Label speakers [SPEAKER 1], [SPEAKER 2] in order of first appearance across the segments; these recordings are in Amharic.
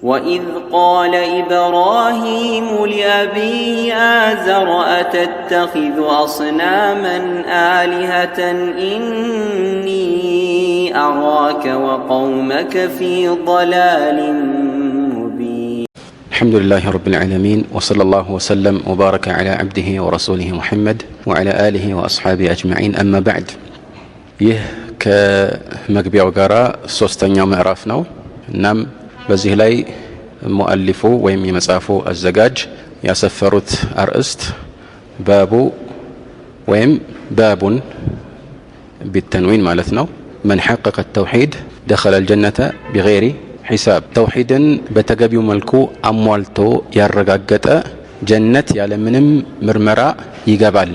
[SPEAKER 1] وإذ قال إبراهيم لأبيه آزر أتتخذ أصناما آلهة إني أراك وقومك في ضلال مبين.
[SPEAKER 2] الحمد لله رب العالمين، وصلى الله وسلم وبارك على عبده ورسوله محمد وعلى آله وأصحابه أجمعين، أما بعد. ይህ ከመግቢያው ጋራ ሶስተኛው ምዕራፍ ነው። እናም በዚህ ላይ ሙአሊፉ ወይም የመጽሐፉ አዘጋጅ ያሰፈሩት አርእስት ባቡ ወይም باب بالتنوين ማለት ነው፣ من حقق التوحيد دخل الجنة بغير حساب፣ ተውሒድን በተገቢው መልኩ አሟልቶ ያረጋገጠ ጀነት ያለምንም ምርመራ ይገባል።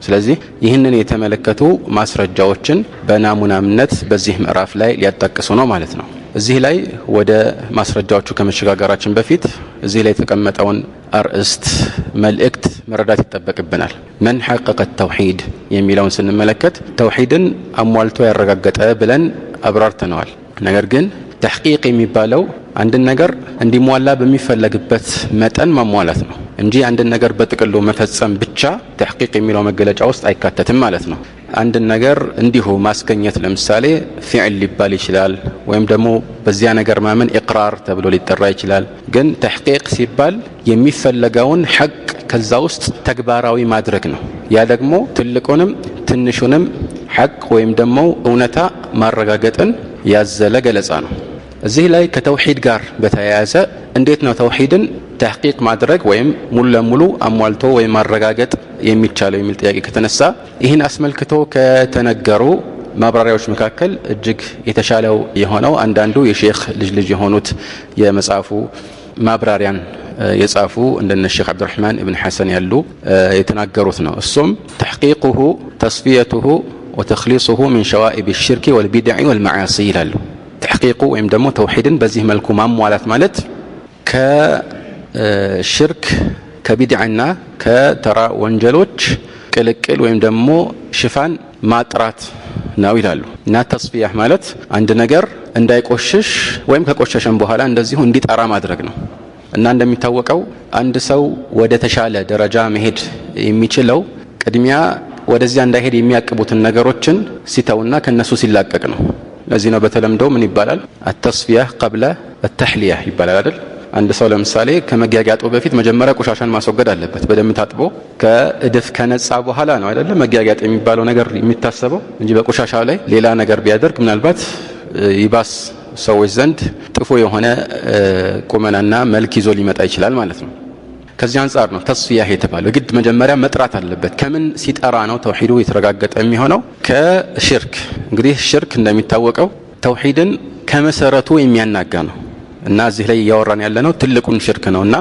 [SPEAKER 2] ስለዚህ ይህንን የተመለከቱ ማስረጃዎችን በናሙናምነት በዚህ ምዕራፍ ላይ ሊያጣቅሱ ነው ማለት ነው። እዚህ ላይ ወደ ማስረጃዎቹ ከመሸጋገራችን በፊት እዚህ ላይ የተቀመጠውን አርእስት መልእክት መረዳት ይጠበቅብናል። من حقق التوحيد የሚለውን ስንመለከት ተውሒድን አሟልቶ ያረጋገጠ ብለን አብራርተነዋል። ነገር ግን ተሕቂቅ የሚባለው አንድን ነገር እንዲሟላ በሚፈለግበት መጠን ማሟላት ነው እንጂ አንድን ነገር በጥቅሉ መፈጸም ብቻ ተሕቂቅ የሚለው መገለጫ ውስጥ አይካተትም ማለት ነው። አንድን ነገር እንዲሁ ማስገኘት ለምሳሌ ፊዕል ሊባል ይችላል፣ ወይም ደግሞ በዚያ ነገር ማመን ኢቅራር ተብሎ ሊጠራ ይችላል። ግን ተሕቂቅ ሲባል የሚፈለገውን ሐቅ ከዛ ውስጥ ተግባራዊ ማድረግ ነው። ያ ደግሞ ትልቁንም ትንሹንም ሐቅ ወይም ደግሞ እውነታ ማረጋገጥን ያዘለ ገለጻ ነው። እዚህ ላይ ከተውሒድ ጋር በተያያዘ እንዴት ነው ተውሒድን ተሕቂቅ ማድረግ ወይም ሙሉ ለሙሉ አሟልቶ ወይም ማረጋገጥ የሚቻለው የሚል ጥያቄ ከተነሳ፣ ይህን አስመልክቶ ከተነገሩ ማብራሪያዎች መካከል እጅግ የተሻለው የሆነው አንዳንዱ የሼክ ልጅ ልጅ የሆኑት የመጽሐፉ ማብራሪያን የጻፉ እንደነ ሼክ ዓብዱራሕማን እብን ሐሰን ያሉ የተናገሩት ነው። እሱም تحقيقه تصفيته وتخليصه من شوائب الشرك والبدع والمعاصي ይላሉ። ተሕቂቁ ወይም ደግሞ ተውሒድን በዚህ መልኩ ማሟላት ማለት ከሽርክ፣ ከቢድዓና ከተራ ወንጀሎች ቅልቅል ወይም ደግሞ ሽፋን ማጥራት ነው ይላሉ። እና ተስፊያህ ማለት አንድ ነገር እንዳይቆሽሽ ወይም ከቆሸሸም በኋላ እንደዚሁ እንዲጠራ ማድረግ ነው። እና እንደሚታወቀው አንድ ሰው ወደ ተሻለ ደረጃ መሄድ የሚችለው ቅድሚያ ወደዚያ እንዳይሄድ የሚያቅቡትን ነገሮችን ሲተውና ከነሱ ሲላቀቅ ነው። ለዚህ ነው በተለምዶ ምን ይባላል? التصفية قبل التحلية ይባላል አይደል? አንድ ሰው ለምሳሌ ከመጊያጊያጡ በፊት መጀመሪያ ቆሻሻን ማስወገድ አለበት። በደንብ ታጥቦ ከእድፍ ከነጻ በኋላ ነው አይደለም መጊያጊያጥ የሚባለው ነገር የሚታሰበው እንጂ በቆሻሻ ላይ ሌላ ነገር ቢያደርግ ምናልባት ይባስ ሰዎች ዘንድ ጥፉ የሆነ ቁመናና መልክ ይዞ ሊመጣ ይችላል ማለት ነው። ከዚህ አንጻር ነው ተስፊያህ የተባለው። ግድ መጀመሪያ መጥራት አለበት። ከምን ሲጠራ ነው ተውሂዱ የተረጋገጠ የሚሆነው? ከሽርክ። እንግዲህ ሽርክ እንደሚታወቀው ተውሂድን ከመሰረቱ የሚያናጋ ነው። እና እዚህ ላይ እያወራን ያለነው ትልቁን ሽርክ ነው። እና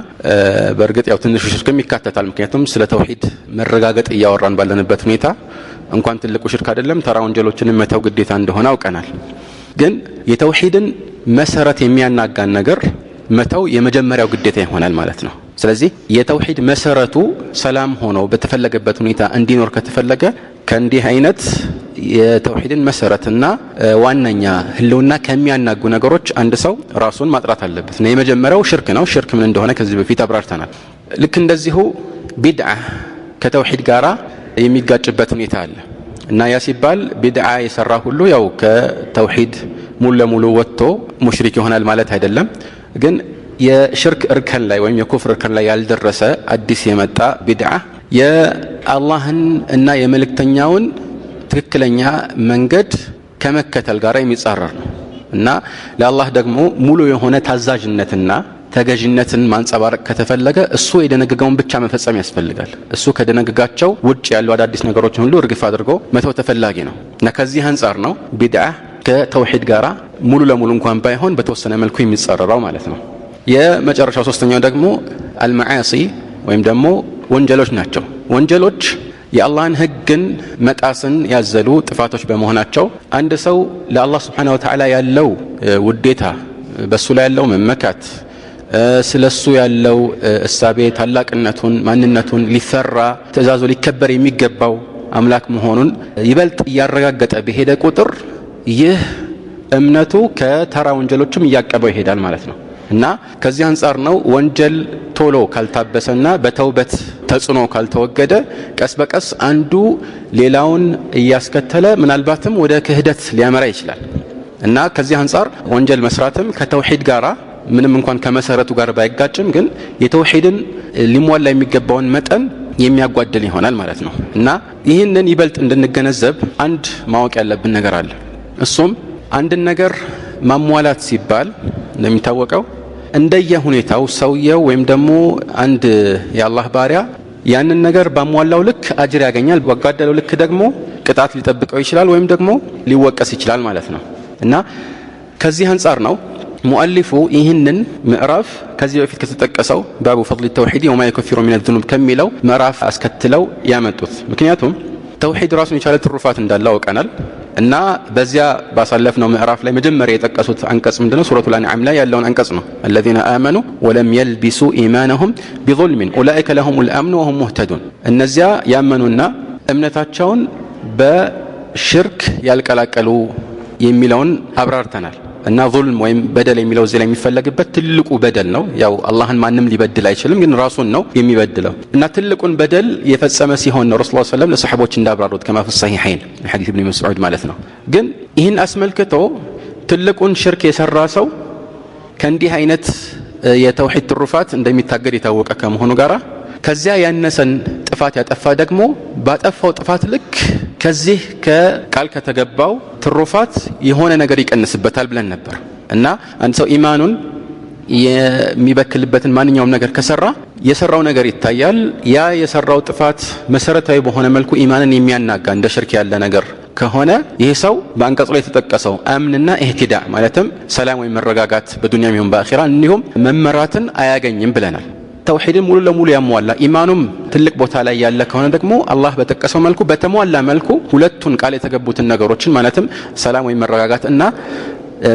[SPEAKER 2] በእርግጥ ያው ትንሹ ሽርክም ይካተታል። ምክንያቱም ስለ ተውሂድ መረጋገጥ እያወራን ባለንበት ሁኔታ እንኳን ትልቁ ሽርክ አይደለም ተራ ወንጀሎችንም መተው ግዴታ እንደሆነ አውቀናል። ግን የተውሂድን መሰረት የሚያናጋን ነገር መተው የመጀመሪያው ግዴታ ይሆናል ማለት ነው። ስለዚህ የተውሂድ መሰረቱ ሰላም ሆኖ በተፈለገበት ሁኔታ እንዲኖር ከተፈለገ ከእንዲህ አይነት የተውሂድን መሰረትና ዋነኛ ህልውና ከሚያናጉ ነገሮች አንድ ሰው ራሱን ማጥራት አለበት። እና የመጀመሪያው ሽርክ ነው። ሽርክ ምን እንደሆነ ከዚህ በፊት አብራርተናል። ልክ እንደዚሁ ቢድዓ ከተውሂድ ጋራ የሚጋጭበት ሁኔታ አለ። እና ያ ሲባል ቢድዓ የሰራ ሁሉ ያው ከተውሂድ ሙሉ ለሙሉ ወጥቶ ሙሽሪክ ይሆናል ማለት አይደለም። ግን የሽርክ እርከን ላይ ወይም የኩፍር እርከን ላይ ያልደረሰ አዲስ የመጣ ቢድዓ የአላህን እና የመልእክተኛውን ትክክለኛ መንገድ ከመከተል ጋር የሚጻረር ነው። እና ለአላህ ደግሞ ሙሉ የሆነ ታዛዥነትና ተገዥነትን ማንጸባረቅ ከተፈለገ እሱ የደነገገውን ብቻ መፈጸም ያስፈልጋል። እሱ ከደነገጋቸው ውጭ ያሉ አዳዲስ ነገሮችን ሁሉ እርግፍ አድርጎ መተው ተፈላጊ ነው። እና ከዚህ አንጻር ነው ቢድዓ ከተውሂድ ጋር ሙሉ ለሙሉ እንኳን ባይሆን በተወሰነ መልኩ የሚጻረረው ማለት ነው። የመጨረሻው ሶስተኛው ደግሞ አልመዓሲ ወይም ደግሞ ወንጀሎች ናቸው። ወንጀሎች የአላህን ሕግን መጣስን ያዘሉ ጥፋቶች በመሆናቸው አንድ ሰው ለአላህ ስብሓነሁ ወተዓላ ያለው ውዴታ፣ በሱ ላይ ያለው መመካት፣ ስለሱ ያለው እሳቤ ታላቅነቱን፣ ማንነቱን፣ ሊፈራ፣ ትእዛዙ ሊከበር የሚገባው አምላክ መሆኑን ይበልጥ እያረጋገጠ በሄደ ቁጥር ይህ እምነቱ ከተራ ወንጀሎችም እያቀበው ይሄዳል ማለት ነው። እና ከዚህ አንጻር ነው ወንጀል ቶሎ ካልታበሰና በተውበት ተጽዕኖ ካልተወገደ ቀስ በቀስ አንዱ ሌላውን እያስከተለ ምናልባትም ወደ ክህደት ሊያመራ ይችላል። እና ከዚህ አንጻር ወንጀል መስራትም ከተውሂድ ጋራ ምንም እንኳን ከመሰረቱ ጋር ባይጋጭም ግን የተውሂድን ሊሟላ የሚገባውን መጠን የሚያጓድል ይሆናል ማለት ነው። እና ይህንን ይበልጥ እንድንገነዘብ አንድ ማወቅ ያለብን ነገር አለ። እሱም አንድን ነገር ማሟላት ሲባል እንደሚታወቀው እንደየ ሁኔታው ሰውየው ወይም ደግሞ አንድ የአላህ ባሪያ ያንን ነገር ባሟላው ልክ አጅር ያገኛል፣ ባጓደለው ልክ ደግሞ ቅጣት ሊጠብቀው ይችላል ወይም ደግሞ ሊወቀስ ይችላል ማለት ነው። እና ከዚህ አንጻር ነው ሙአሊፉ ይህንን ምዕራፍ ከዚህ በፊት ከተጠቀሰው باب فضل التوحيد وما يكفر من الذنوب ከሚለው ምዕራፍ አስከትለው ያመጡት። ምክንያቱም ተውሂድ ራሱን የቻለ ትሩፋት እንዳለ አውቀናል። እና በዚያ ባሳለፍነው ምዕራፍ ላይ መጀመሪያ የጠቀሱት አንቀጽ ምንድነው? ሱረቱል አንዓም ላይ ያለውን አንቀጽ ነው። الذين آمنوا ولم يلبسوا إيمانهم بظلم أولئك لهم الأمن وهم مهتدون። እነዚያ ያመኑና እምነታቸውን በሽርክ ያልቀላቀሉ የሚለውን አብራርተናል። እና ዙልም ወይም በደል የሚለው እዚህ ላይ የሚፈለግበት ትልቁ በደል ነው። ያው አላህን ማንም ሊበድል አይችልም፣ ግን ራሱን ነው የሚበድለው። እና ትልቁን በደል የፈጸመ ሲሆን ነው ረሱል ሰለም ለሰሐቦች እንዳብራሩት كما في الصحيحين ሐዲስ ኢብኑ መስዑድ ማለት ነው። ግን ይህን አስመልክቶ ትልቁን ሽርክ የሰራ ሰው ከእንዲህ አይነት የተውሂድ ትሩፋት እንደሚታገድ የታወቀ ከመሆኑ ጋራ ከዚያ ያነሰን ጥፋት ያጠፋ ደግሞ ባጠፋው ጥፋት ልክ ከዚህ ከቃል ከተገባው ትሩፋት የሆነ ነገር ይቀንስበታል ብለን ነበር። እና አንድ ሰው ኢማኑን የሚበክልበትን ማንኛውም ነገር ከሰራ የሰራው ነገር ይታያል። ያ የሰራው ጥፋት መሰረታዊ በሆነ መልኩ ኢማንን የሚያናጋ እንደ ሽርክ ያለ ነገር ከሆነ ይህ ሰው በአንቀጹ ላይ የተጠቀሰው አምንና ኢህቲዳ ማለትም ሰላም ወይም መረጋጋት በዱንያም ይሁን በአኺራ እንዲሁም መመራትን አያገኝም ብለናል። ተውሂድን ሙሉ ለሙሉ ያሟላ ኢማኑም ትልቅ ቦታ ላይ ያለ ከሆነ ደግሞ አላህ በጠቀሰው መልኩ በተሟላ መልኩ ሁለቱን ቃል የተገቡትን ነገሮችን ማለትም ሰላም ወይም መረጋጋት እና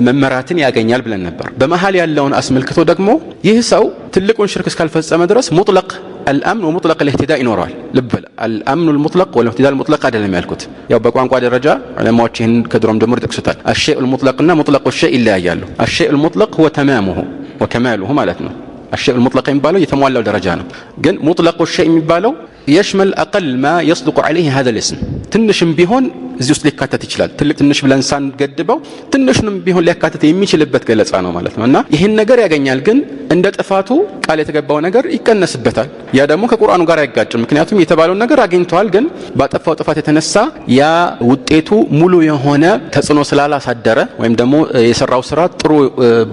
[SPEAKER 2] መመራትን ያገኛል ብለን ነበር። በመሃል ያለውን አስመልክቶ ደግሞ ይህ ሰው ትልቁን ሽርክ እስካልፈጸመ ድረስ مطلق الأمن ومطلق الاهتداء ይኖረዋል። ልብ በል፣ الأمن المطلق والاهتداء المطلق አይደለም ያልኩት። ያው በቋንቋ ደረጃ ዑለማዎች ይህን ከድሮም ጀምሮ ይጠቅሱታል። الشيء المطلق እና مطلق الشيء ይለያያሉ። الشيء المطلق هو تمامه وكماله ማለት ነው። الشيء المطلق የሚባለው የተሟላው ደረጃ ነው። ግን مطلق الشيء የሚባለው يشمل أقل ما يصدق عليه هذا الاسم፣ ትንሽም ቢሆን እዚህ ውስጥ ሊካተት ይችላል። ትልቅ ትንሽ ብለን ሳንገድበው ትንሹንም ቢሆን ሊያካትት የሚችልበት ገለጻ ነው ማለት ነው። እና ይህን ነገር ያገኛል፣ ግን እንደ ጥፋቱ ቃል የተገባው ነገር ይቀነስበታል። ያ ደግሞ ከቁርአኑ ጋር አይጋጭም። ምክንያቱም የተባለውን ነገር አግኝተዋል፣ ግን ባጠፋው ጥፋት የተነሳ ያ ውጤቱ ሙሉ የሆነ ተጽዕኖ ስላላሳደረ ወይም ደግሞ የሰራው ስራ ጥሩ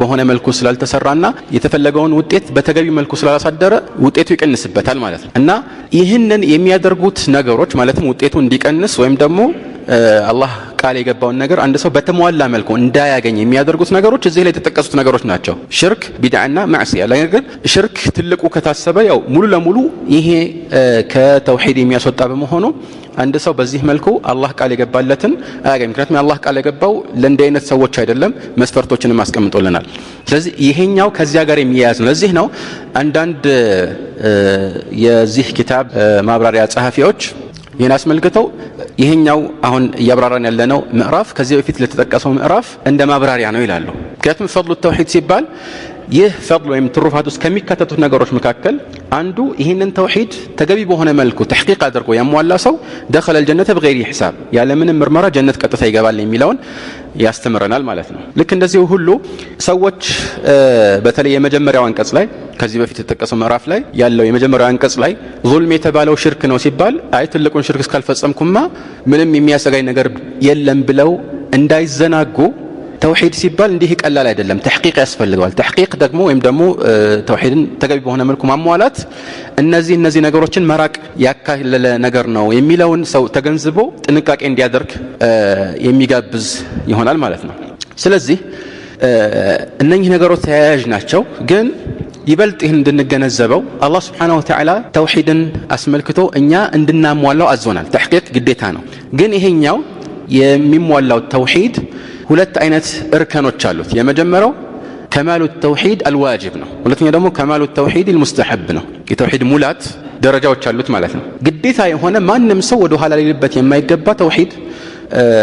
[SPEAKER 2] በሆነ መልኩ ስላልተሰራና የተፈለገውን ውጤት በተገቢ መልኩ ስላላሳደረ ውጤቱ ይቀንስበታል ማለት ነው። እና ይህንን የሚያደርጉት ነገሮች ማለትም ውጤቱ እንዲቀንስ ወይም ደግሞ አላህ ቃል የገባውን ነገር አንድ ሰው በተሟላ መልኩ እንዳያገኝ የሚያደርጉት ነገሮች እዚህ ላይ የተጠቀሱት ነገሮች ናቸው። ሽርክ፣ ቢድዓና ማዕሲያ። ነገር ግን ሽርክ ትልቁ ከታሰበ ያው ሙሉ ለሙሉ ይሄ ከተውሂድ የሚያስወጣ በመሆኑ አንድ ሰው በዚህ መልኩ አላህ ቃል የገባለትን አያገኝ። ምክንያቱም አላህ ቃል የገባው ለእንዲህ አይነት ሰዎች አይደለም፣ መስፈርቶችንም አስቀምጦልናል። ስለዚህ ይሄኛው ከዚያ ጋር የሚያያዝ ነው። ለዚህ ነው አንዳንድ የዚህ ኪታብ ማብራሪያ ጸሐፊዎች ይህን አስመልክተው ይሄኛው አሁን እያብራራን ያለነው ምዕራፍ ከዚህ በፊት ለተጠቀሰው ምዕራፍ እንደ ማብራሪያ ነው ይላሉ። ምክንያቱም ፈድሉ ተውሂድ ሲባል ይህ ፈድል ወይም ትሩፋት ውስጥ ከሚካተቱት ነገሮች መካከል አንዱ ይህንን ተውሂድ ተገቢ በሆነ መልኩ ተሕቂቅ አድርጎ ያሟላ ሰው ደኸለ ልጀነተ ብገይሪ ሒሳብ፣ ያለምንም ምርመራ ጀነት ቀጥታ ይገባል የሚለውን ያስተምረናል ማለት ነው። ልክ እንደዚሁ ሁሉ ሰዎች በተለይ የመጀመሪያው አንቀጽ ላይ፣ ከዚህ በፊት የተጠቀሰው ምዕራፍ ላይ ያለው የመጀመሪያው አንቀጽ ላይ ዙልም የተባለው ሽርክ ነው ሲባል አይ ትልቁን ሽርክ እስካልፈጸምኩማ ምንም የሚያሰጋኝ ነገር የለም ብለው እንዳይዘናጉ ተውሂድ ሲባል እንዲህ ቀላል አይደለም። ተሕቂቅ ያስፈልገዋል። ተሕቂቅ ደግሞ ወይም ደግሞ ተውሂድን ተገቢ በሆነ መልኩ ማሟላት እነዚህ ነገሮችን መራቅ ያካለለ ነገር ነው የሚለውን ሰው ተገንዝቦ ጥንቃቄ እንዲያደርግ የሚጋብዝ ይሆናል ማለት ነው። ስለዚህ እነኚህ ነገሮች ተያያዥ ናቸው። ግን ይበልጥ ይህን እንድንገነዘበው አላህ ስብሓነሁ ወተዓላ ተውሂድን አስመልክቶ እኛ እንድናሟላው አዞናል። ተሕቂቅ ግዴታ ነው። ግን ይሄኛው የሚሟላው ተውሂድ ሁለት አይነት እርከኖች አሉት። የመጀመሪያው ከማሉ ተውሂድ አልዋጅብ ነው። ሁለተኛው ደግሞ ከማሉ ተውሂድ አልሙስተሐብ ነው። የተውሂድ ሙላት ደረጃዎች አሉት ማለት ነው። ግዴታ የሆነ ማንም ሰው ወደ ኋላ ሊልበት የማይገባ ተውሂድ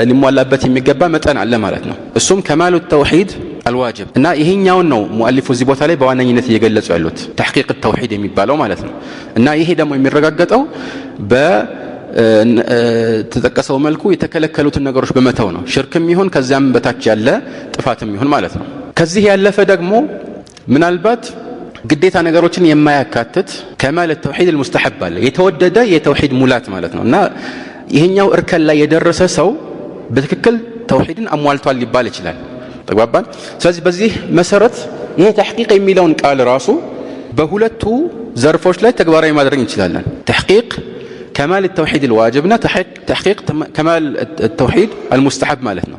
[SPEAKER 2] ሊሟላበት የሚገባ መጠን አለ ማለት ነው። እሱም ከማሉ ተውሂድ አልዋጅብ እና ይሄኛውን ነው ሙአሊፉ እዚህ ቦታ ላይ በዋነኝነት እየገለጹ ያሉት ተሕቂቅ ተውሂድ የሚባለው ማለት ነው። እና ይሄ ደግሞ የሚረጋገጠው በተጠቀሰው መልኩ የተከለከሉትን ነገሮች በመተው ነው። ሽርክም ይሁን ከዚያም በታች ያለ ጥፋትም ይሁን ማለት ነው። ከዚህ ያለፈ ደግሞ ምናልባት ግዴታ ነገሮችን የማያካትት ከማል ተውሂድ አልሙስተሐብ አለ፣ የተወደደ የተውሂድ ሙላት ማለት ነው። እና ይሄኛው እርከን ላይ የደረሰ ሰው በትክክል ተውሂድን አሟልቷል ሊባል ይችላል። ተግባባን? ስለዚህ በዚህ መሰረት ይሄ ተሕቂቅ የሚለውን ቃል ራሱ በሁለቱ ዘርፎች ላይ ተግባራዊ ማድረግ እንችላለን። ተሕቂቅ ከማል ተውሂድ አልዋጅብና ተሕቂቅ ከማል ተውሂድ አልሙስተሐብ ማለት ነው።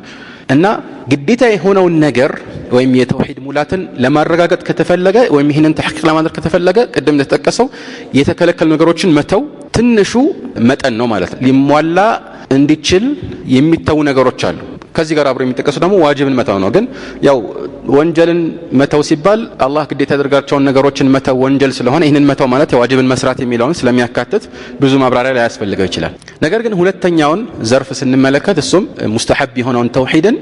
[SPEAKER 2] እና ግዴታ የሆነውን ነገር ወይም የተውሂድ ሙላትን ለማረጋገጥ ከተፈለገ ወይም ይህንን ተሕቂቅ ለማድረግ ከተፈለገ ቅድም እንደተጠቀሰው የተከለከሉ ነገሮችን መተው ትንሹ መጠን ነው ማለት ነው። ሊሟላ እንዲችል የሚተዉ ነገሮች አሉ። ከዚህ ጋር አብሮ የሚጠቀሱ ደግሞ ዋጅብን መተው ነው። ግን ያው ወንጀልን መተው ሲባል አላህ ግዴታ ያደርጋቸውን ነገሮችን መተው ወንጀል ስለሆነ ይህንን መተው ማለት የዋጅብን መስራት የሚለውን ስለሚያካትት ብዙ ማብራሪያ ላያስፈልገው ይችላል። ነገር ግን ሁለተኛውን ዘርፍ ስንመለከት እሱም ሙስተሐብ የሆነውን ተውሂድን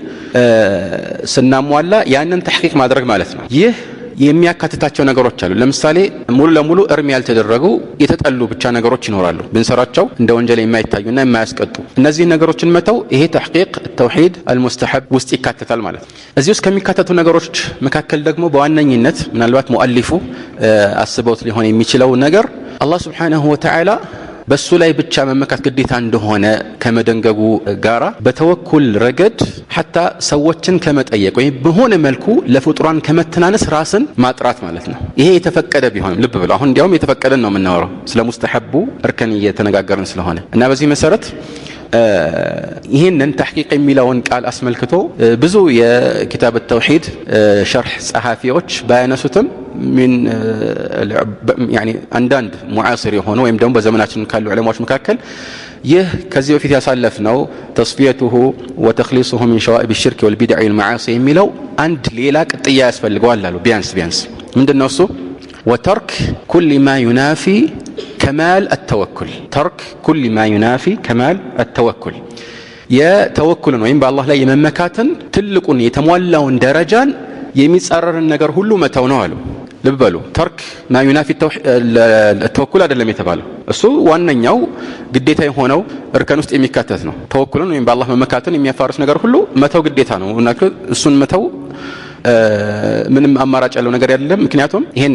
[SPEAKER 2] ስናሟላ ያንን ተሕቂቅ ማድረግ ማለት ነው። ይህ የሚያካትታቸው ነገሮች አሉ። ለምሳሌ ሙሉ ለሙሉ እርም ያልተደረጉ የተጠሉ ብቻ ነገሮች ይኖራሉ፣ ብንሰራቸው እንደ ወንጀል የማይታዩና የማያስቀጡ። እነዚህ ነገሮችን መተው ይሄ ተሕቂቅ ተውሂድ አልሙስተሐብ ውስጥ ይካተታል ማለት ነው። እዚህ ውስጥ ከሚካተቱ ነገሮች መካከል ደግሞ በዋነኝነት ምናልባት ሙአሊፉ አስበውት ሊሆን የሚችለው ነገር አላህ ሱብሓነሁ ወተዓላ በሱ ላይ ብቻ መመካት ግዴታ እንደሆነ ከመደንገጉ ጋራ በተወኩል ረገድ ሐታ ሰዎችን ከመጠየቅ ወይም በሆነ መልኩ ለፍጡራን ከመተናነስ ራስን ማጥራት ማለት ነው። ይሄ የተፈቀደ ቢሆንም ልብ ብለው አሁን እንዲያውም የተፈቀደን ነው የምናወራው ስለ ሙስተሐቡ እርከን እየተነጋገርን ስለሆነ እና በዚህ መሰረት ይህንን ተሕቂቅ የሚለውን ቃል አስመልክቶ ብዙ የኪታብ ተውሂድ ሸርሕ ጸሐፊዎች ባያነሱትም من يعني አንዳንድ ሙዓሲር የሆኑ ወይም ደግሞ በዘመናችን ካሉ ዑለማዎች መካከል ይህ ከዚህ በፊት ያሳለፍነው ተስፊየቱሁ ወተኽሊሱሁ ሚን ሸዋኢብ ሽርክ ወልቢድዕ ወልመዓሲ የሚለው አንድ ሌላ ቅጥያ ያስፈልገዋል አሉ። ቢያንስ ቢያንስ ምንድነው እሱ? ወተርክ ኩል ማ ዩናፊ ከማል አተወኩል፣ ተርክ ኩል ማ ዩናፊ ከማል አተወኩል፣ የተወኩልን ወይም በአላህ ላይ የመመካትን ትልቁን የተሟላውን ደረጃን የሚጻረርን ነገር ሁሉ መተው ነው አሉ። ልብ በሉ፣ ተርክ ማ ዩናፊ ተወኩል አይደለም የተባለው። እሱ ዋነኛው ግዴታ የሆነው እርከን ውስጥ የሚካተት ነው። ተወኩልን ወይም በአላህ መመካትን የሚያፋርስ ነገር ሁሉ መተው ግዴታ ነው። እሱን መተው ምንም አማራጭ ያለው ነገር አይደለም። ምክንያቱም ይሄን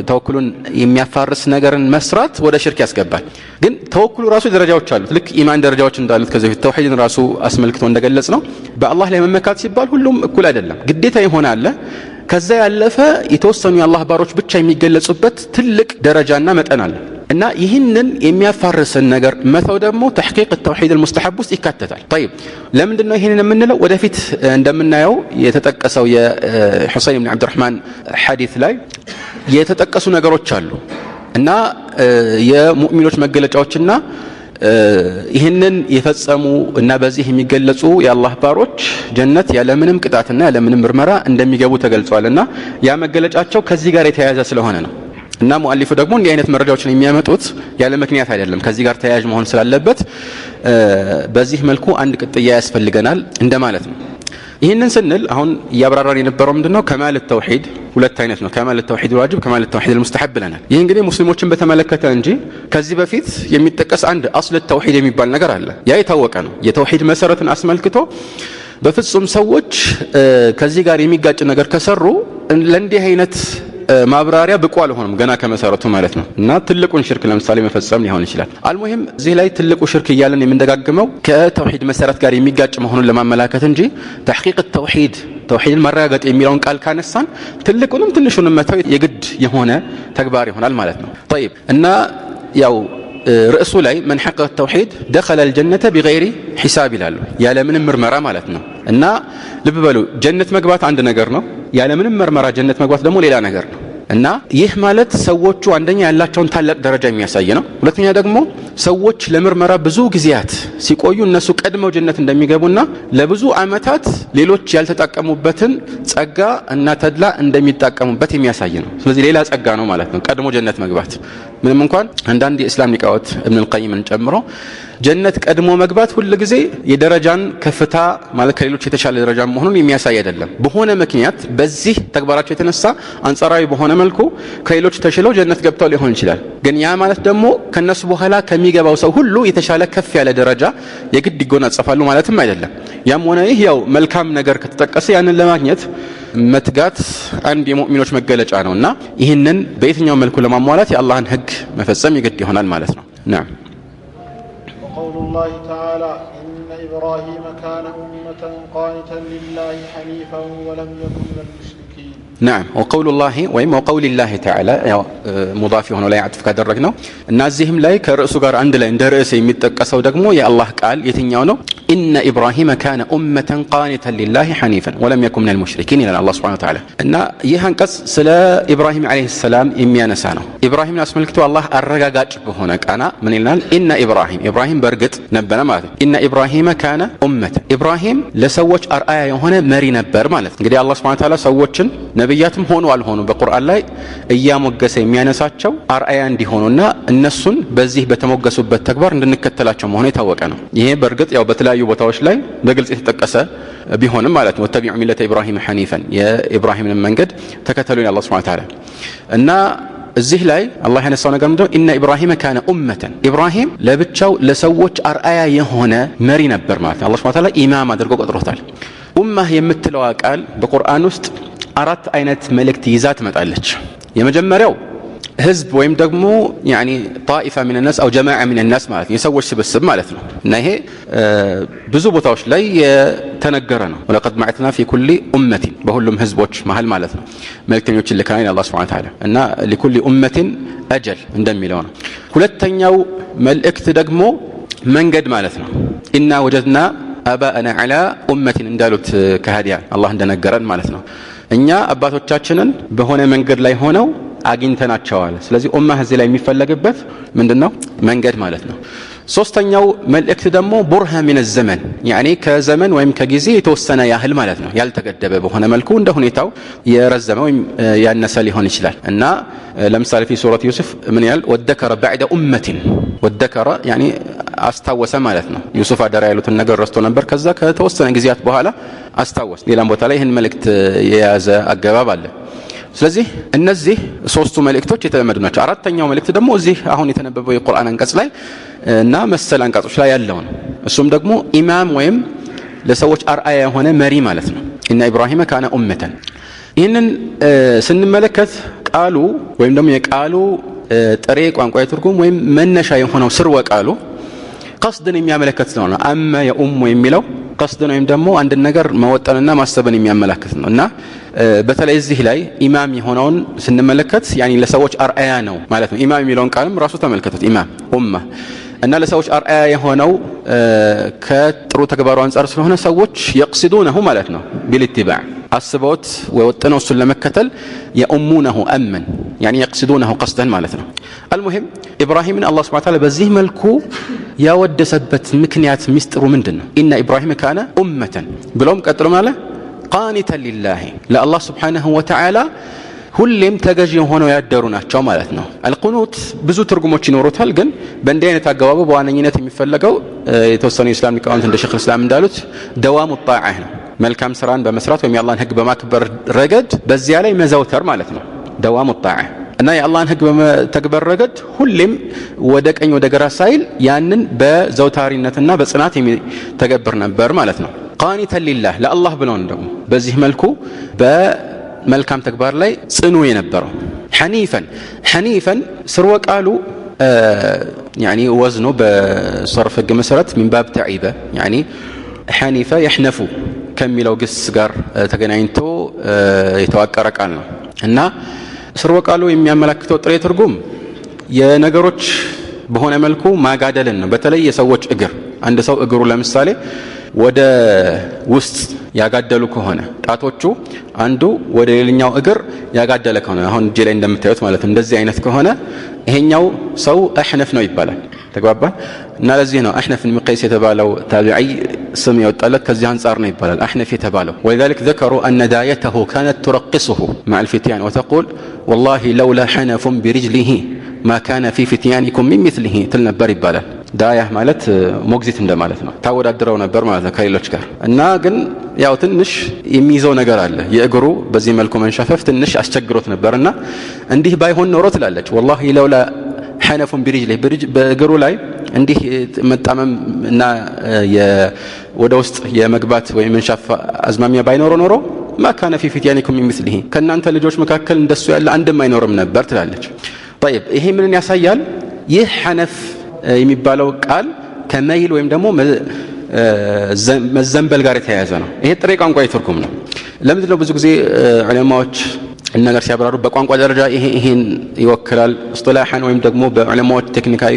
[SPEAKER 2] ተወኩሉን የሚያፋርስ ነገርን መስራት ወደ ሽርክ ያስገባል። ግን ተወኩሉ ራሱ ደረጃዎች አሉት። ልክ ኢማን ደረጃዎች እንዳሉት ከዚህ በፊት ተውሂድን ራሱ አስመልክቶ እንደገለጽ ነው። በአላህ ላይ መመካት ሲባል ሁሉም እኩል አይደለም። ግዴታ የሆነ አለ። ከዛ ያለፈ የተወሰኑ የአላህ ባሮች ብቻ የሚገለጹበት ትልቅ ደረጃና መጠን አለ። እና ይህንን የሚያፋርስን ነገር መተው ደግሞ ተሕቂቅ ተውሂድ አልሙስተሐብ ውስጥ ይካተታል። ጠይብ ለምንድን ነው ይህንን የምንለው? ወደፊት እንደምናየው የተጠቀሰው የሑሰይን ብን ዓብድራሕማን ሐዲት ላይ የተጠቀሱ ነገሮች አሉ እና የሙእሚኖች መገለጫዎችና ይህንን የፈጸሙ እና በዚህ የሚገለጹ የአላህ ባሮች ጀነት ያለምንም ቅጣትና ያለምንም ምርመራ እንደሚገቡ ተገልጿልና ያ መገለጫቸው ከዚህ ጋር የተያያዘ ስለሆነ ነው። እና ሙአሊፉ ደግሞ እንዲህ አይነት መረጃዎችን የሚያመጡት ያለ ምክንያት አይደለም፣ ከዚህ ጋር ተያያዥ መሆን ስላለበት በዚህ መልኩ አንድ ቅጥያ ያስፈልገናል እንደማለት ነው። ይህንን ስንል አሁን እያብራራን የነበረው ምንድነው? ከማል ተውሂድ ሁለት አይነት ነው። ከማል ተውሂድ ዋጅብ፣ ከማል ተውሂድ ሙስተሐብ ብለናል። ይህ እንግዲህ ሙስሊሞችን በተመለከተ እንጂ ከዚህ በፊት የሚጠቀስ አንድ አስል ተውሂድ የሚባል ነገር አለ። ያ የታወቀ ነው። የተውሂድ መሰረትን አስመልክቶ በፍጹም ሰዎች ከዚህ ጋር የሚጋጭ ነገር ከሰሩ ለእንዲህ አይነት ማብራሪያ ብቁ አልሆኑም ገና ከመሰረቱ ማለት ነው። እና ትልቁን ሽርክ ለምሳሌ መፈጸም ሊሆን ይችላል። አልሙሂም እዚህ ላይ ትልቁ ሽርክ እያለን የምንደጋግመው ከተውሂድ መሰረት ጋር የሚጋጭ መሆኑን ለማመላከት እንጂ ተሕቂቅ ተውሂድ ተውሂድን ማረጋገጥ የሚለውን ቃል ካነሳን ትልቁንም ትንሹንም መተው የግድ የሆነ ተግባር ይሆናል ማለት ነው። ጠይብ እና ያው ርዕሱ ላይ መን ሐቀቀ ተውሂድ ደኸለ አልጀነተ ቢገይሪ ሒሳብ ይላሉ፣ ያለምንም ምርመራ ማለት ነው። እና ልብ በሉ ጀነት መግባት አንድ ነገር ነው፣ ያለምንም ምርመራ ጀነት መግባት ደግሞ ሌላ ነገር ነው። እና ይህ ማለት ሰዎቹ አንደኛ ያላቸውን ታላቅ ደረጃ የሚያሳይ ነው። ሁለተኛ ደግሞ ሰዎች ለምርመራ ብዙ ጊዜያት ሲቆዩ እነሱ ቀድመው ጀነት እንደሚገቡና ለብዙ ዓመታት ሌሎች ያልተጠቀሙበትን ጸጋ እና ተድላ እንደሚጠቀሙበት የሚያሳይ ነው። ስለዚህ ሌላ ጸጋ ነው ማለት ነው ቀድሞ ጀነት መግባት። ምንም እንኳን አንዳንድ የእስላም ሊቃውንት ኢብኑል ቀይምን ጨምሮ ጀነት ቀድሞ መግባት ሁል ጊዜ የደረጃን ከፍታ ማለት ከሌሎች የተሻለ ደረጃ መሆኑን የሚያሳይ አይደለም። በሆነ ምክንያት በዚህ ተግባራቸው የተነሳ አንጻራዊ በሆነ መልኩ ከሌሎች ተሽለው ጀነት ገብተው ሊሆን ይችላል። ግን ያ ማለት ደግሞ ከነሱ በኋላ ከሚገባው ሰው ሁሉ የተሻለ ከፍ ያለ ደረጃ የግድ ይጎናጸፋሉ ማለትም አይደለም። ያም ሆነ ይህ ያው መልካም ነገር ከተጠቀሰ ያንን ለማግኘት መትጋት አንድ የሙእሚኖች መገለጫ ነውና ይህንን በየትኛው መልኩ ለማሟላት የአላህን ሕግ መፈጸም የግድ ይሆናል ማለት ነው። نعم.
[SPEAKER 3] وقول الله تعالى إن إبراهيم كان أمة قانتا لله حنيفا ولم يكن من المشركين.
[SPEAKER 2] نعم. وقول الله ወይም وقول الله تعالى ያው ሙዳፍ የሆነው ላይ አጥፍ ካደረግነው እና እዚህም ላይ ከርዕሱ ጋር አንድ ላይ እንደ ርዕስ የሚጠቀሰው ደግሞ የአላህ ቃል የትኛው ነው? إن إبراهيم كان أمة قانتا لله حنيفا ولم يكن من المشركين ይላል አላህ سبحانه وتعالى። እና ይህ አንቀጽ ስለ ኢብራሂም عليه السلام የሚያነሳ ነው። ኢብራሂምን አስመልክቶ አላህ አረጋጋጭ በሆነ ቃና ምን ይላል? إن إبراهيم ኢብራሂም በእርግጥ ነበረ ማለት ነው። إن إبراهيم كان أمة ኢብራሂም ለሰዎች አርአያ የሆነ መሪ ነበር ማለት ነው። እንግዲህ አላህ سبحانه وتعالى ሰዎችን ነብያትም ሆኑ አልሆኑ በቁርአን ላይ እያሞገሰ የሚያነሳቸው አርአያ እንዲሆኑና እነሱን በዚህ በተሞገሱበት ተግባር እንድንከተላቸው መሆኑ የታወቀ ነው። ይሄ በእርግጥ ያው በተለያዩ ቦታዎች ላይ በግልጽ የተጠቀሰ ቢሆንም ማለት ነው። واتبعوا ملة إبراهيم حنيفا የኢብራሂምን መንገድ ተከተሉ ይላል አላህ سبحانه وتعالى። እና እዚህ ላይ አላህ ያነሳው ነገር ምንድነው? إن إبراهيم كان أمة ኢብራሂም ለብቻው ለሰዎች አርአያ የሆነ መሪ ነበር ማለት ነው። አላህ سبحانه وتعالى ኢማም አድርጎ ቆጥሮታል። ኡማህ የምትለዋ ቃል በቁርአን ውስጥ አራት አይነት መልእክት ይዛ ትመጣለች። የመጀመሪያው ህዝብ ወይም ደግሞ يعني طائفة من الناس أو جماعة من الناس ማለት ነው፣ የሰዎች ስብስብ ማለት ነው። እና ይሄ ብዙ ቦታዎች ላይ የተነገረ ነው። ولقد بعثنا في كل أمة በሁሉም ህዝቦች መሃል ማለት ነው መልእክተኞችን ልከናል አላህ سبحانه وتعالى እና لكل أمة أجل እንደሚለው ነው። ሁለተኛው መልእክት ደግሞ መንገድ ማለት ነው። إنا وجدنا آباءنا على أمة እንዳሉት ከሃዲያን አላህ እንደነገረን ማለት ነው። እኛ አባቶቻችንን በሆነ መንገድ ላይ ሆነው አግኝተናቸዋል። ስለዚህ ኡማህ እዚህ ላይ የሚፈለግበት ምንድነው? መንገድ ማለት ነው። ሶስተኛው መልእክት ደግሞ برهة من الزمن يعني ከዘመን ወይም ከጊዜ የተወሰነ ያህል ማለት ነው። ያልተገደበ በሆነ መልኩ እንደ ሁኔታው የረዘመ ወይም ያነሰ ሊሆን ይችላል። እና ለምሳሌ في سورة يوسف ምን ያህል وادكر بعد أمة وادكر يعني አስታወሰ ማለት ነው። ዩሱፍ አደራ ያሉትን ነገር ረስቶ ነበር። ከዛ ከተወሰነ ጊዜያት በኋላ አስታወሰ። ሌላም ቦታ ላይ ይህን መልእክት የያዘ አገባብ አለ። ስለዚህ እነዚህ ሶስቱ መልእክቶች የተለመዱ ናቸው። አራተኛው መልእክት ደግሞ እዚህ አሁን የተነበበው የቁርአን አንቀጽ ላይ እና መሰል አንቀጾች ላይ ያለው ነው። እሱም ደግሞ ኢማም ወይም ለሰዎች አርአያ የሆነ መሪ ማለት ነው። إن إبراهيم كان أمة። ይህንን ስንመለከት ቃሉ ወይም ደግሞ የቃሉ ጥሬ ቋንቋ ትርጉም ወይም መነሻ የሆነው ስርወ ቃሉ ቀስድን የሚያመለክት ነው። أم يؤم የሚለው ቀስድን ወይም ደግሞ አንድን ነገር መወጠንና ማሰብን የሚያመላክት ነው። እና በተለይ እዚህ ላይ ኢማም የሆነውን ስንመለከት يعني ለሰዎች አርአያ ነው ማለት ነው። ኢማም የሚለውን ቃልም ራሱ ተመልከቱት። ኢማም ኡማ እና ለሰዎች አርአያ የሆነው ከጥሩ ተግባሩ አንጻር ስለሆነ ሰዎች يقصدونه ማለት ነው بالاتباع አስበውት ወጥነው እሱን ለመከተል يؤمونه أما يعني يقصدونه قصدا ማለት ነው። المهم ኢብራሂምን አላህ سبحانه وتعالى በዚህ መልኩ ያወደሰበት ምክንያት ሚስጥሩ ምንድን ነው? إن إبراهيم كان أمة ብሎም ቀጥሎ ማለት قانتا لله ለአላህ سبحانه وتعالى ሁሌም ተገዢ ሆነው ያደሩ ናቸው ማለት ነው። القنوت ብዙ ትርጉሞች ይኖሩታል። ግን በእንዲህ አይነት አገባቡ በዋነኝነት የሚፈለገው የተወሰኑ የእስላም ሊቃውንት እንደ ሸይኹል እስላም እንዳሉት دوام الطاعة ነው። መልካም ስራን በመስራት ወይም የአላህን ህግ በማክበር ረገድ በዚያ ላይ መዘውተር ማለት ነው። دوام الطاعة እና የአላህን ህግ በመተግበር ረገድ ሁሌም ወደ ቀኝ ወደ ግራ ሳይል ያንን በዘውታሪነትና በጽናት የሚተገብር ነበር ማለት ነው። قانتا لله ለአላህ ብለውን ደግሞ በዚህ መልኩ በመልካም ተግባር ላይ ጽኑ የነበረው حنيفا حنيفا ስርወ ቃሉ يعني ወዝኑ በሰርፍ ህግ መሰረት من باب تعيب يعني حنف يحنف ከሚለው ግስ ጋር ተገናኝቶ የተዋቀረ ቃል ነው። እና ስርወ ቃሉ የሚያመላክተው ጥሬ ትርጉም የነገሮች በሆነ መልኩ ማጋደልን ነው። በተለይ የሰዎች እግር አንድ ሰው እግሩ ለምሳሌ ወደ ውስጥ ያጋደሉ ከሆነ ጣቶቹ አንዱ ወደ ሌላኛው እግር ያጋደለ ከሆነ፣ አሁን እጄ ላይ እንደምታዩት ማለት ነው፣ እንደዚህ አይነት ከሆነ ይሄኛው ሰው አሕነፍ ነው ይባላል። ተግባባን? እና ለዚህ ነው አሕነፍ ብን ቀይስ የተባለው ታቢዒ ስም የወጣለት ከዚህ አንጻር ነው ይባላል አሕነፍ የተባለው። ولذلك ذكروا أن دايته كانت ترقصه مع الفتيان وتقول والله لولا حنف برجله ما كان في فتيانكم من مثله ትል ነበር ይባላል። داية ማለት ሞግዚት እንደማለት ነው። ታወዳድረው ነበር ማለት ነው ከሌሎች ጋር። እና ግን ያው ትንሽ የሚይዘው ነገር አለ። የእግሩ በዚህ መልኩ መንሻፈፍ ትንሽ አስቸግሮት ነበር። እና እንዲህ ባይሆን ኖሮ ትላለች፣ والله لولا حنف برجله፣ በእግሩ ላይ እንዲህ መጣመም እና ወደ ውስጥ የመግባት ወይም መንሻፍ አዝማሚያ ባይኖረው ኖሮ ما كان في فتيانكم من مثله፣ ከእናንተ ልጆች መካከል እንደሱ ያለ አንድም አይኖርም ነበር ትላለች። طيب፣ ይሄ ምንን ያሳያል? ይህ حنف የሚባለው ቃል ከ ميل ወይም ደግሞ መዘንበል ጋር የተያያዘ ነው። ይሄ ጥሬ ቋንቋ ትርጉም ነው። ለምንድን ነው ብዙ ጊዜ ዑለማዎች ነገር ሲያብራሩ በቋንቋ ደረጃ ይሄ ይሄን ይወክላል፣ اصطلاحا ወይም ደግሞ በዑለማዎች ቴክኒካዊ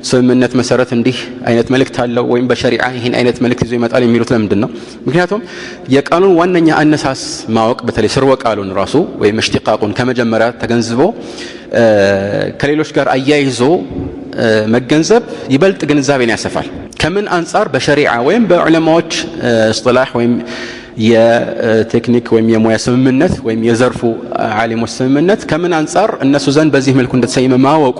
[SPEAKER 2] ስምምነት መሰረት እንዲህ አይነት መልእክት አለው ወይም በሸሪዓ ይሄን አይነት መልእክት ይዞ ይመጣል የሚሉት ለምንድን ነው? ምክንያቱም የቃሉን ዋነኛ አነሳስ ማወቅ፣ በተለይ ስርወ ቃሉን ራሱ ወይም እሽቲቃቁን ከመጀመሪያ ተገንዝቦ ከሌሎች ጋር አያይዞ መገንዘብ ይበልጥ ግንዛቤን ያሰፋል። ከምን አንጻር? በሸሪዓ ወይም በዑለማዎች اصطلاح ወይም የቴክኒክ ወይም የሙያ ስምምነት ወይም የዘርፉ ዓሊሞች ስምምነት ከምን አንጻር እነሱ ዘንድ በዚህ መልኩ እንደተሰየመ ማወቁ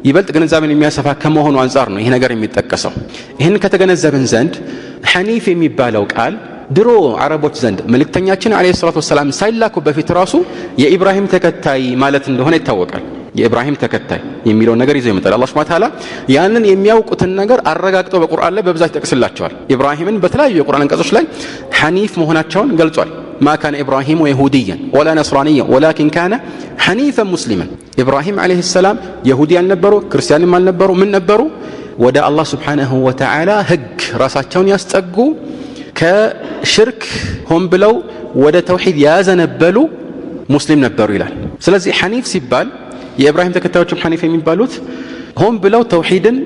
[SPEAKER 2] ይበልጥ ግንዛቤን የሚያሰፋ ከመሆኑ አንጻር ነው ይሄ ነገር የሚጠቀሰው። ይህን ከተገነዘብን ዘንድ ሐኒፍ የሚባለው ቃል ድሮ አረቦች ዘንድ መልእክተኛችን عليه الصلاة والسلام ሳይላኩ በፊት ራሱ የኢብራሂም ተከታይ ማለት እንደሆነ ይታወቃል። የኢብራሂም ተከታይ የሚለውን ነገር ይዞ ይመጣል። አላህ سبحانه وتعالى ያንን የሚያውቁትን ነገር አረጋግጦ በቁርአን ላይ በብዛት ይጠቅስላቸዋል። ኢብራሂምን በተለያዩ የቁርአን አንቀጾች ላይ ሐኒፍ መሆናቸውን ገልጿል። ما كان إبراهيم يهوديا ولا نصرانيا ولكن كان حنيفا مسلما። ኢብራሂም عليه السلام የሁዲ አልነበሩ፣ ክርስቲያንም አልነበሩ። ምን ነበሩ? ወደ አላህ سبحانه وتعالى ህግ ራሳቸውን ያስጠጉ፣ ከሽርክ ሆን ብለው ወደ ተውሂድ ያዘነበሉ ሙስሊም ነበሩ ይላል። ስለዚህ ሐኒፍ ሲባል የኢብራሂም ተከታዮችም ሐኒፍ የሚባሉት ሆን ብለው ተውሂድን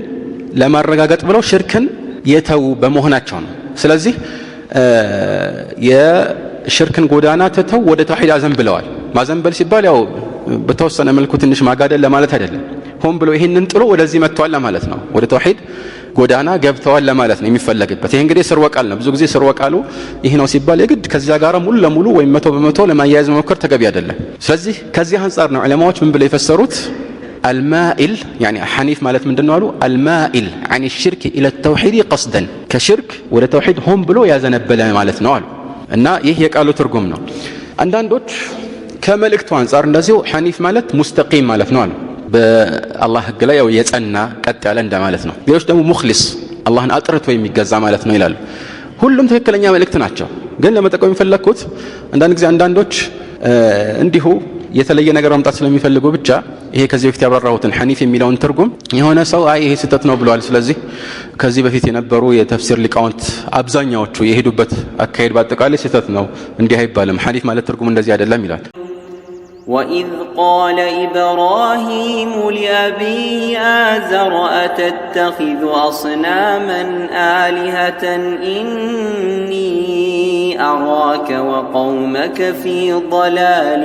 [SPEAKER 2] ለማረጋገጥ ብለው ሽርክን የተዉ በመሆናቸው ነው። ስለዚህ የሽርክን ጎዳና ትተው ወደ ተውሂድ አዘንብለዋል። ማዘንበል ሲባል ያው በተወሰነ መልኩ ትንሽ ማጋደል ለማለት አይደለም። ሆን ብሎ ይህንን ጥሎ ወደዚህ መጥተዋል ለማለት ነው። ወደ ተውሂድ ጎዳና ገብተዋል ለማለት ነው የሚፈለግበት። ይሄ እንግዲህ ስርወ ቃል ነው። ብዙ ጊዜ ስርወ ቃሉ ይህ ነው ሲባል የግድ ከዚያ ጋር ሙሉ ለሙሉ ወይም 100% ለማያያዝ መሞከር ተገቢ አይደለም። ስለዚህ ከዚህ አንጻር ነው ዑለማዎች ምን ብለው የፈሰሩት? المائل يعني حنيف ማለት ምንድነው አሉ? المائل عن الشرك الى التوحيد قصدا፣ ከሽርክ ወደ ተውሂድ ሆን ብሎ ያዘነበለ ማለት ነው አሉ። እና ይህ የቃሉ ትርጉም ነው። አንዳንዶች ከመልእክቱ አንጻር እንደዚሁ ሐኒፍ ማለት مستقيم ማለት ነው አሉ። በአላህ ህግ ላይ ያው የጸና ቀጥ ያለ እንደማለት ነው። ሌሎች ደግሞ مخلص፣ አላህን አጥርቶ የሚገዛ ማለት ነው ይላሉ። ሁሉም ትክክለኛ መልእክት ናቸው። ግን ለመጠቆም የፈለግኩት አንዳንድ ጊዜ አንዳንዶች እንዲሁ የተለየ ነገር ማምጣት ስለሚፈልጉ ብቻ ይሄ ከዚህ በፊት ያብራራሁትን ሐኒፍ የሚለውን ትርጉም የሆነ ሰው አይ ይሄ ስህተት ነው ብለዋል፣ ስለዚህ ከዚህ በፊት የነበሩ የተፍሲር ሊቃውንት አብዛኛዎቹ የሄዱበት አካሄድ በአጠቃላይ ስህተት ነው፣ እንዲህ አይባልም፣ ሐኒፍ ማለት ትርጉም እንደዚህ አይደለም ይላል።
[SPEAKER 1] وإذ قال إبراهيم لأبيه آزر أتتخذ أصناما آلهة إني أراك وقومك في ضلال